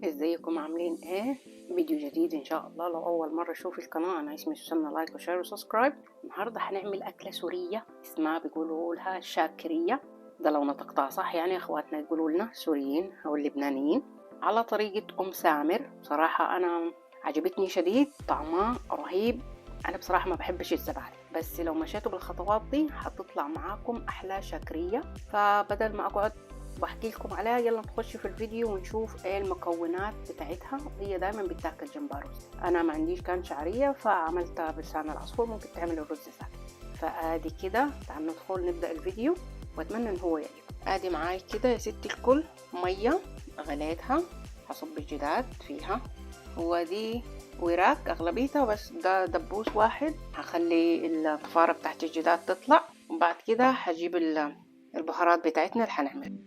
ازيكم عاملين ايه؟ فيديو جديد ان شاء الله. لو اول مرة تشوفي القناة، انا اسمي سوسنة، like و share و subscribe. النهارده هنعمل اكله سورية اسمها بيقولوا لها شاكريه، ده لو نطقتها صح يعني، اخواتنا يقولوا لنا سوريين او اللبنانيين، على طريقه ام سامر. بصراحة انا عجبتني شديد، طعمها رهيب. انا بصراحة ما بحبش الزبادي، بس لو مشيتوا بالخطوات دي هتطلع معاكم احلى شاكريه. فبدل ما اقعد واحكي لكم عليها، يلا نخش في الفيديو ونشوف ايه المكونات بتاعتها. هي دايما بتاكل جنبها رز، انا ما عنديش كان شعرية فعملتها بلسان العصفور، ممكن تعمل الرز ساكت. فادي كده، تعالوا ندخل نبدا الفيديو واتمنى ان هو يعجبكم. ادي معاي كده يا ستي الكل مية غليتها، هصب الجداد فيها. هو دي وراك اغلبيتها، بس ده دبوس واحد. هخلي الفارة بتاعت الجداد تطلع، وبعد كده هجيب البهارات بتاعتنا اللي هنعملها.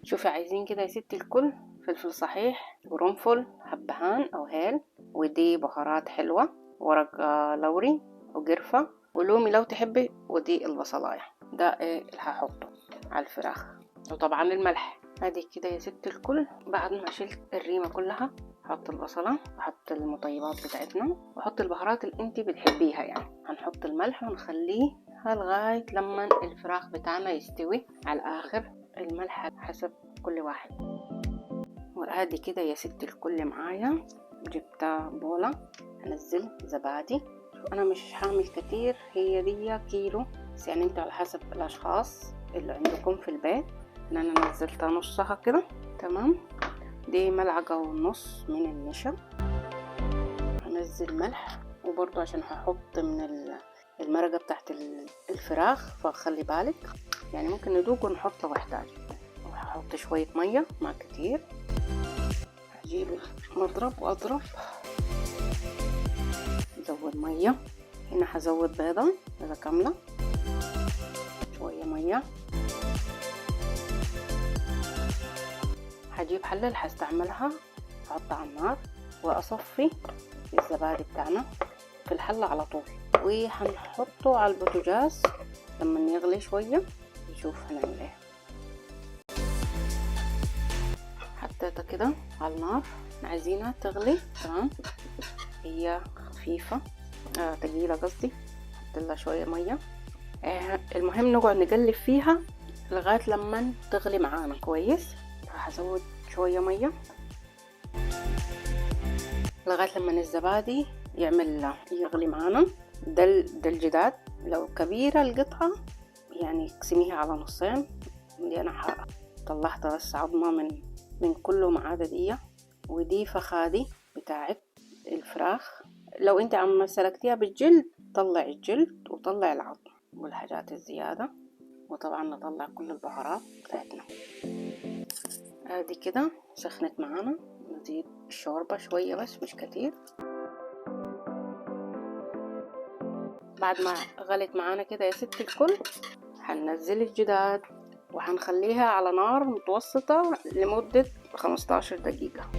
شوفي عايزين كده يا ستي الكل فلفل صحيح، قرنفل، حبهان او هيل، ودي بهارات حلوة، ورق لوري وقرفه ولومي لو تحبي، ودي البصلايه. ده ايه اللي هحطه على الفراخ، وطبعا الملح. ادي كده يا ست الكل، بعد ما شلت الريمه كلها هحط البصله، واحط المطيبات بتاعتنا، واحط البهارات اللي انت بتحبيها يعني. هنحط الملح ونخليه لغاية لما الفراخ بتاعنا يستوي على الاخر. الملح حسب كل واحد. وادي كده يا ست الكل معايا جبت بولة، هنزل زبادي. انا مش هعمل كتير، هي دي كيلو بس، يعني انتوا على حسب الاشخاص اللي عندكم في البيت. ان انا نزلتها نصها كده، تمام. دي ملعقة ونص من النشا. هنزل ملح، وبرضو عشان هحط من المرقة بتاعت الفراخ، فخلي بالك يعني ممكن ندوق ونحط لو احتاج. وهحط شوية مية، ما كتير. هجيب المضرب واضرب، زود مية. هنا هزود بيضة، بيضة كاملة، شوية مية. هجيب حلة اللي هستعملها، هحطها على النار واصفي الزبادي بتاعنا في الحلة على طول، وهنحطه على البوتاجاز لما يغلي شوية نشوف هنعمل ايه. حطيتها كده على النار، عايزينها تغلي، تمام. هي خفيفة، تقيلة قصدي، حط لها شوية مية. المهم نقعد نقلب فيها لغاية لما تغلي معانا كويس. هزود شوية مية لغاية لما الزبادي يعمل يغلي معانا. ده الجداد، لو كبيرة القطعة يعني اقسميها على نصين. دي انا طلعت بس عظمة من كله ما عدا دي. ودي فخادي بتاعت الفراخ، لو انت عم سلكتيها بالجلد طلع الجلد وطلع العظم والحاجات الزيادة، وطبعا نطلع كل البهارات بتاعتنا. ادي كده سخنت معانا، نزيد الشوربة شوية بس مش كتير. بعد ما غلت معانا كده يا ست الكل، هننزل الجداد وهنخليها على نار متوسطة لمدة 15 دقيقة.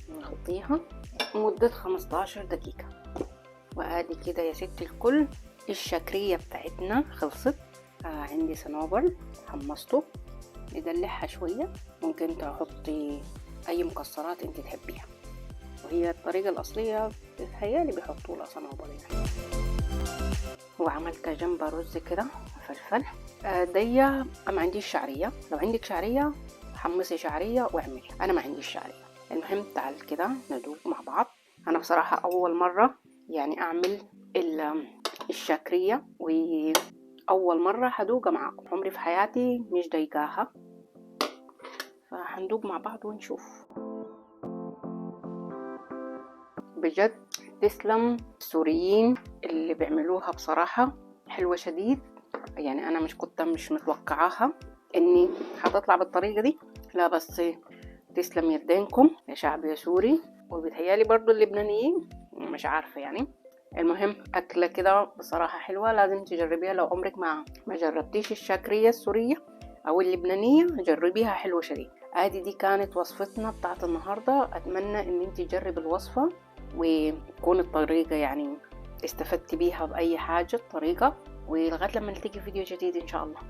نغطيها مدة 15 دقيقة. وادي كده يا ست الكل الشاكرية بتاعتنا خلصت. عندي صنوبر حمصته، ندلعها شوية. ممكن تحطي اي مكسرات انت تحبيها، وهي الطريقة الأصلية بتهيالي بيحطوا لها صنوبر يعني. وعملت جنبها رز كده فلفل. دي ما عنديش شعرية، لو عندك شعرية حمصي شعرية واعملي، أنا ما عنديش شعرية. المهم تعال كده ندوق مع بعض. أنا بصراحة أول مرة يعني أعمل الشاكرية، وأول مرة هدوقها معاكم، عمري في حياتي مش ضايقاها، فهندوق مع بعض ونشوف. بجد تسلم السوريين اللي بيعملوها، بصراحة حلوة شديد. يعني أنا مش متوقعاها إني هتطلع بالطريقة دي، لا بس تسلم يدينكم يا شعب يا سوري، وبيتهيالي برضو اللبنانيين، مش عارفة يعني. المهم أكلة كده بصراحة حلوة، لازم تجربيها. لو عمرك ما جربتيش الشاكرية السورية أو اللبنانية جربيها، حلوة شديد. ادي دي كانت وصفتنا بتاعت النهاردة. أتمنى إن انت تجربي الوصفة وتكون الطريقة يعني استفدتي بيها بأي حاجة الطريقة. ولغاية لما نلتقي في فيديو جديد إن شاء الله.